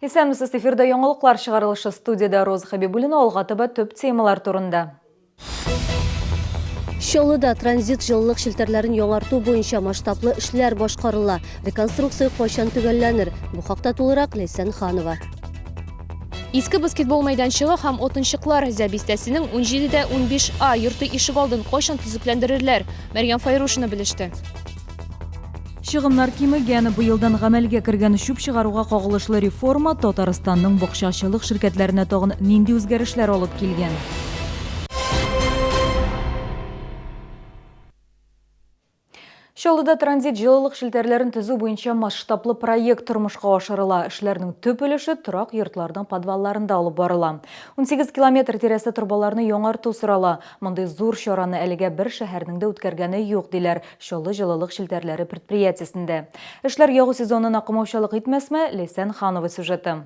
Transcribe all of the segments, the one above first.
Исәнмесез, эфирда яңалыклар чыгарылышы студиядә Роза Хәбибуллина алга таба төп темалар турында. Чаллыда транзит җылылык челтәрләрен яңарту буенча масштаблы эшләр башкарыла. Реконструкция кайчан төгәлләнер? Бу хакта тулырак Ләйсән Ханова. Иске баскетбол мәйданчыгы һәм отынчыклар Зә бистәсенең 17 дә 15 А йорты ишегалдын кайчан төзекләндерерләр? Мәрьям Файрушина белеште. Чыгымнар кимегән, быелдан гамәлгә кергән чүп чыгаруга кагылышлы реформа Татарстанның бакчачылык ширкәтләренә тагын нинди үзгәрешләр алып килгән? Чаллыда транзит җылылык челтәрләрен төзү буенча масштаблы проект тормышка ашырыла. Эшләрнең төп өлеше торак йортларның подвалларында алып барыла. 18 километр тирәсе торбаларны яңарту сорала. Мондый зур чараны әлегә бер шәһәрнең дә үткәргәне юк, диләр Чаллы җылылык челтәрләре предприятиесендә. Эшләр ягу сезонына комаучалык итмәсме, Ләйсән Ханова сюжеты.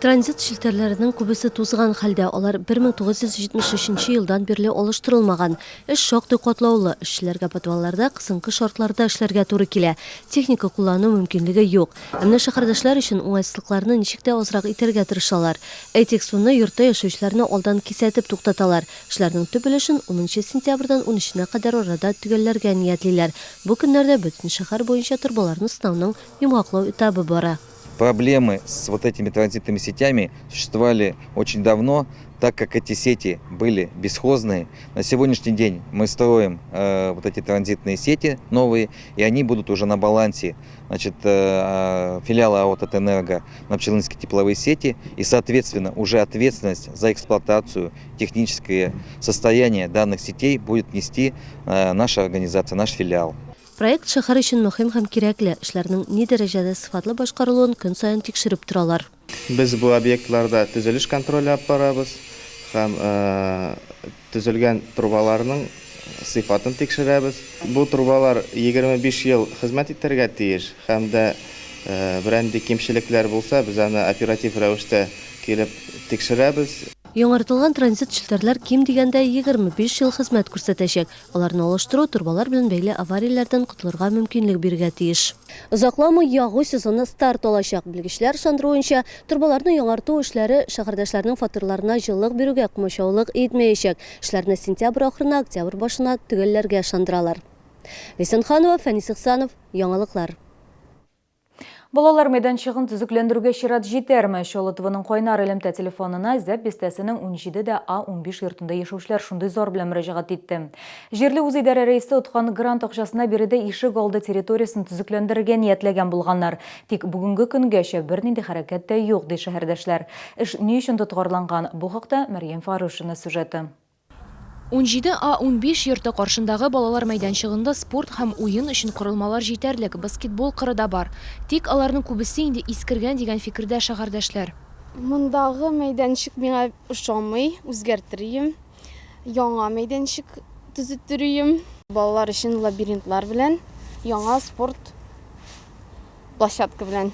Транзит челтәрләренең күбесе тузган хәлдә, алар 1973 нче елдан бирле алыштырылмаган. Эш шактый катлаулы, эшчеләргә подвалларда кысынкы шартларда эшләргә туры килә, техника куллану мөмкинлеге юк. Ә менә шәһәрдәшләр өчен уңайсызлыкларны ничек тә азрак итәргә тырышалар. Әйтик, суны йортта яшәүчеләрне алдан кисәтеп туктаталар. Эшләрнең төп өлешен унынчы сентябрьдән унөченә кадәр арада төгәлләргә ниятлиләр. Бу көннәрдә бөтен шәһәр буенча торбаларны сынауның йомгаклау этабы бара. Проблемы с вот этими транзитными сетями существовали очень давно, так как эти сети были бесхозные. На сегодняшний день мы строим э, вот эти транзитные сети новые, и они будут уже на балансе значит, э, филиала АО «Татэнерго» на Пчелинские тепловые сети. И, соответственно, уже ответственность за эксплуатацию, техническое состояние данных сетей будет нести э, наша организация, наш филиал. Проект шәһәр өчен мөһим һәм кирәкле. Эшләрнең ни дәрәҗәдә сыйфатлы башкарылуын көн саен тикшереп торалар. Без бу объектларда төзелеш контроле алып барабыз һәм төзелгән трубаларның сыйфатын тикшерәбез. Бу трубалар 25 ел хезмәт итәргә тиеш һәм дә берәнди кимчелекләр булса, без аны оператив рәвештә килеп тикшерәбез. Яңартылган транзит челтәрләр ким дигәндә 25 ел хезмәт күрсәтәчәк. Аларны алыштыру торбалар белән бәйле аварияләрдән котылырга мөмкинлек бирергә тиеш. Озакламый ягу сезоны старт алачак. Белгечләр ышандыруынча, торбаларны яңарту эшләре шәһәрдәшләрнең фатирларына җылылык бирүгә комачаулык итмәячәк. Эшләрне сентябрь ахырына, октябрь башына төгәлләргә ышандыралар. Ләйсән Ханова, Фәнис Ихсанов, Яңалыклар. Балалар мәйданчыгын төзекләндерүгә чират җитәрме? Чаллы ТВның кайнар элемтә телефонына Зәб бистәсенең 17 дә А 15 йортында яшәүчеләр шундый зар белән мөрәҗәгать итте. Җирле үзидарә рәисе откан грант акчасына биредә ишек алды территориясен төзекләндерергә ниятләгән булганнар. Тик бүгенге көнгәчә бернинди хәрәкәт тә юк, ди шәһәрдәшләр. Эш ни өчен тоткарланган? Бу хакта Мәрьям Фарушина сюжеты. 17 А 15 йорты каршындагы балалар мәйданчыгында спорт һәм уен өчен корылмалар җитәрлек, баскетбол кыры да бар. Тик аларның күбесе инде искергән дигән фикердә шәһәрдәшләр. Мондагы мәйданчык миңа ошамый, үзгәртер ием. Яңа мәйданчык төзетер ием. Балалар өчен лабиринтлар белән, яңа спорт площадка белән.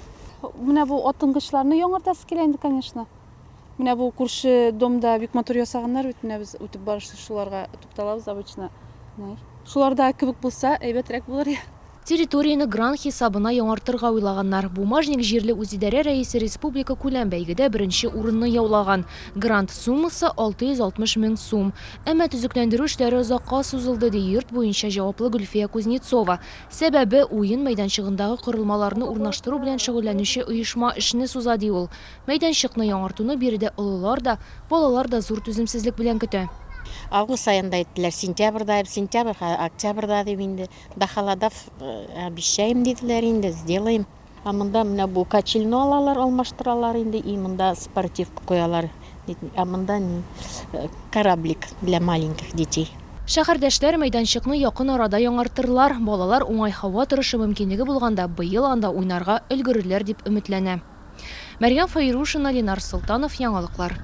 Менә бу атынгычларны яңартасы килә инде, конечно. Менә бу күрше домда бик матур ясаганнар бит, менә без үтеп барышлый шуларга тукталабыз обычно. Шуларда кебек булса, әйбәтрәк булыр иде. Территорияне грант хисабына яңартырга уйлаганнар. Бумажник җирле үзидарә рәисе республикакүләм бәйгедә беренче урынны яулаган. Грант суммасы, 660 мең сум. Әмма төзекләндерү эшләре озакка сузылды, ди йорт буенча җаваплы Гөлфия Кузнецова. Сәбәбе, уен мәйданчыгындагы корылмаларны урнаштыру белән шөгыльләнүче оешма эшне суза, ди ул. Мәйданчыкны яңартуны биредә олылар да, балалар да зур түземсезлек белән көтә. Август аенда әйттеләр, сентябрьдә, сентябрь, октябрьдә дип инде. До холодов обещаем диделәр инде, сделаем. Ә монда менә бу качельне алалар, алмаштыралар инде, и монда спортивка куялар. Ә монда ни, кораблик для маленьких детей. Шәһәрдәшләр мәйданчыкны якын арада яңартырлар, балалар уңай һава торышы мөмкинлеге булганда быел анда уйнарга өлгерерләр дип өметләнә. Мәрьям Фәйрушина, Ленар Солтанов, Яңалыклар.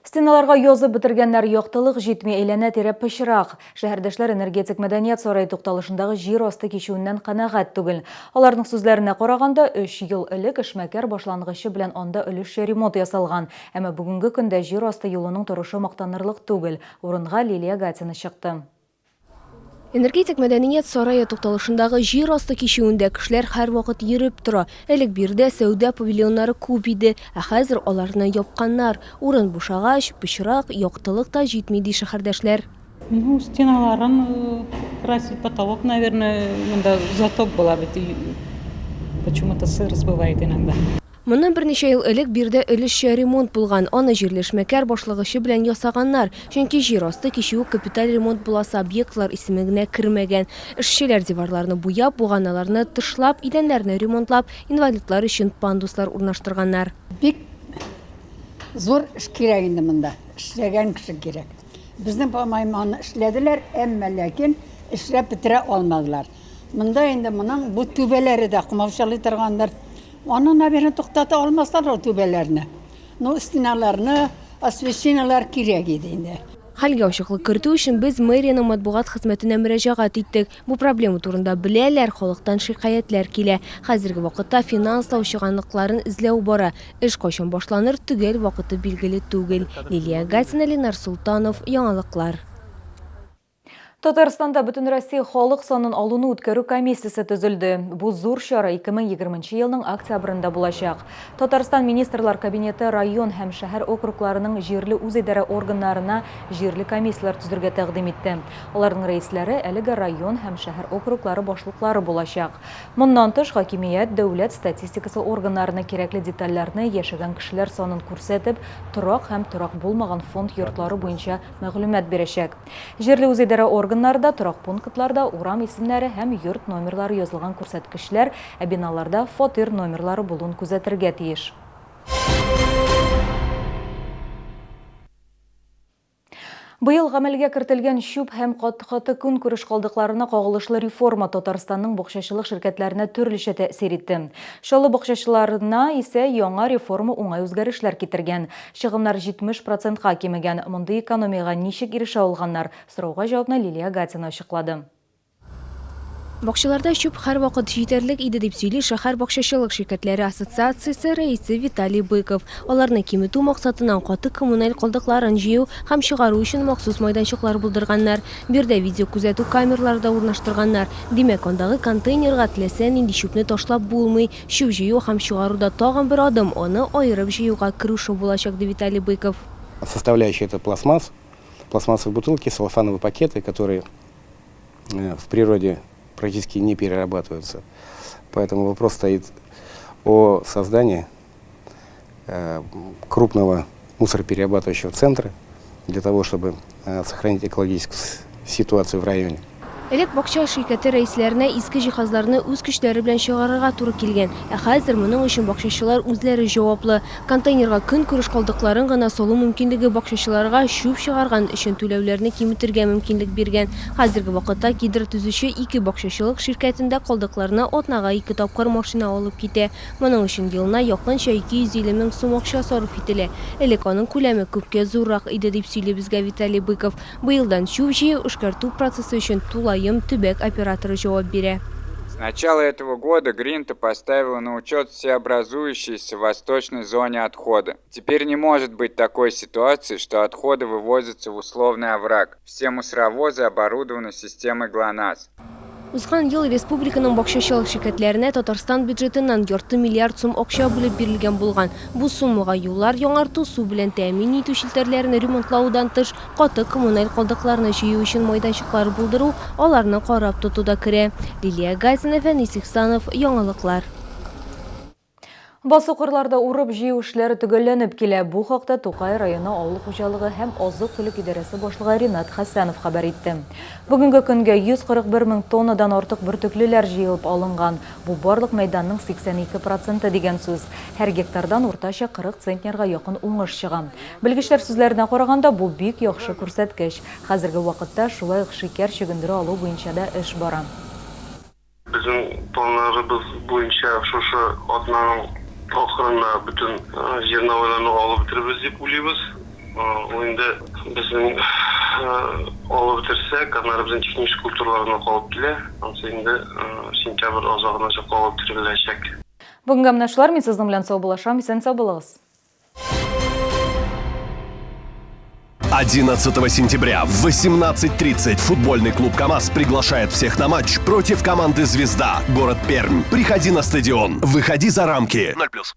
Стеналарга язып бетергәннәр, яктылык җитми, әйләнә-тирә пычрак. Шәһәрдәшләр Энергетик мәдәният сарае тукталышындагы җир асты кичүеннән канәгать түгел. Аларның сүзләренә караганда, өч ел элек эшмәкәр башлангычы белән анда өлешчә ремонт ясалган. Әмма бүгенге көндә җир асты юлының торышы мактанырлык түгел. Урынга Лилия Гатина чыкты. Энергетик мәдәният сарае тукталышындагы җир асты кичүендә кешеләр һәрвакыт йөреп тора. Элек биредә сәүдә павильоннары күп иде, ә хәзер аларны япканнар. Урын бушагач, пычрак, яктылык та җитми, ди шәһәрдәшләр. Ну, стеналарын красить, потолок, наверное, монда затоп була бит. Почему-то сырость бывает иногда. Моннан берничә ел элек биредә өлешчә ремонт булган. Аны җирле эшмәкәр башлыгычы белән ясаганнар. Чөнки җир асты кичүе капиталь ремонт буласы объектлар исемлегенә кермәгән. Эшчеләр диварларны буяп, буганаларны тышлап, идәннәрне ремонтлап, инвалидлар өчен пандуслар урнаштырганнар. Бик зур эш кирәк инде монда. Эшләгән кеше кирәк. Безнең, по-моему, аны эшләделәр, әмма ләкин эшләп бетерә алмадылар. Монда инде моның бу түбәләре дә комаучалый торгандыр. Аны, наверное, туктата алмаслар ул түбәләрне. Ну, стеналарны, освещениеләр кирәк иде инде. Хәлгә ачыклык кертү өчен без мэриянең матбугат хезмәтенә мөрәҗәгать иттек. Бу проблема турында беләләр, халыктан шикаятьләр килә. Хәзерге вакытта финанслау чыганакларын эзләү бара. Эш кайчан башланыр, төгәл вакыты билгеле түгел. Лилия Гатина, Ленар Солтанов, Яңалыклар. Татарстанда Бөтенроссия халык санын алуны үткәрү комиссиясе төзелде. Бу зур чара 2020 нче елның октябрендә булачак. Татарстан Министрлар Кабинеты район һәм шәһәр округларының җирле үзидарә органнарына җирле комиссияләр төзергә тәкъдим итте. Аларның рәисләре әлеге район һәм шәһәр округлары башлыклары булачак. Моннан тыш, хакимият дәүләт статистикасы органнарына кирәкле детальләрне, яшәгән кешеләр санын күрсәтеп, торак һәм торак булмаган фонд йортлары буенча мәгълүмат бирәчәк. Җирле үзидарә органнары да торак пунктларда урам исемнәре һәм йорт номерлары язылган күрсәткечләр, ә биналарда фатир номерлары булуын күзәтергә тиеш. Быел гамәлгә кертелгән чүп һәм каты көнкүреш калдыкларына кагылышлы реформа Татарстанның бакчачылык ширкәтләренә төрлечә тәэсир итте. Чаллы бакчачыларына исә яңа реформа уңай үзгәрешләр китергән. Чыгымнар 70 процентка кимегән. Мондый экономиягә ничек ирешә алганнар? Сорауга җавапны Лилия Гатина ачыклады. Бакчаларда чүп һәрвакыт җитәрлек иде, дип сөйли шәһәр бакчачылык ширкәтләре ассоциациясе рәисе Виталий Быков. Аларны киметү максатыннан каты коммуналь калдыкларын җыю һәм чыгару өчен махсус майданчыклар булдырганнар. Биредә видеокүзәтү камералары да урнаштырганнар. Димәк, андагы контейнерга теләсә нинди чүпне ташлап булмый. Чүп җыю һәм чыгаруда тагын бер адым, аны аерып җыюга керү булачак, ди Виталий Быков. Составляющая это пластмасс, пластмассовые бутылки, целлофановые пакеты, которые э, в природе практически не перерабатываются. Поэтому вопрос стоит о создании э, крупного мусороперерабатывающего центра для того, чтобы э, сохранить экологическую ситуацию в районе. Элек бакча ширкәте рәисләренә иске җиһазларны үз көчләре белән чыгарырга туры килгән. Ә хәзер моның өчен бакчачылар үзләре җаваплы. Контейнерга көнкүреш калдыкларын гына салу мөмкинлеге бакчачыларга чүп чыгарган өчен түләүләрне киметергә мөмкинлек биргән. Хәзерге вакытта Кедр төзүче ике бакчачылык ширкәтендә калдыкларны атнага ике тапкыр машина алып китә. Моның өчен елына якынча 250 мең сум акча сарыф ителә. Элек аның күләме күпкә зуррак иде, дип сөйли безгә Виталий Быков. Быелдан чүп җыю, эшкәртү процессы өчен тулаем төбәк операторы җавап бирә. С начала этого года Гринта поставила на учет все образующиеся в восточной зоне отходы. Теперь не может быть такой ситуации, что отходы вывозятся в условный овраг. Все мусоровозы оборудованы системой ГЛОНАСС. Узган ел республиканың бакчачылык ширкәтләренә Татарстан бюджетыннан ярты миллиард сум акча бүлеп бирелгән булган. Бу суммага юллар яңарту, су белән тәэмин итү челтәрләрен ремонтлаудан тыш, каты коммуналь калдыкларны җыю өчен майданчыклар булдыру, аларны карап тоту да керә. Лилия Гайсина, Фәнис Ихсанов, Яңалыклар. Басу-кырларда урып-җыю эшләре төгәлләнеп килә. Бу хакта Тукай районы авыл хуҗалыгы һәм азык-төлек идарәсе башлыгы Ринат Хәсәнов хәбәр итте. Бүгенге көнгә 141 мең тоннадан артык бөртеклеләр җыелып алынган. Бу барлык мәйданның 82 проценты дигән сүз. Һәр гектардан уртача 40 центнерга якын уңыш чыга. Белгечләр сүзләренә караганда, бу бик яхшы күрсәткеч. Хәзерге вакытта шулай ук шикәр чөгендере алу буенча да эш бара. Безнең планнарыбыз буенча шушы атнаның ахырында бөтен зерновойларны алып бетерербез дип уйлыйбыз. Ул инде безнең алып бетерсәк, аннары безнең технический культуралар гына калып килә. Ансы инде сентябрь азагына чаклы алып бетереләчәк. Бүгенгә менә шулар, мин сезнең белән саубуллашам, исән-сау булыгыз. 11 сентября в 18:30 футбольный клуб «КамАЗ» приглашает всех на матч против команды «Звезда», город Пермь. Приходи на стадион, выходи за рамки. 0+.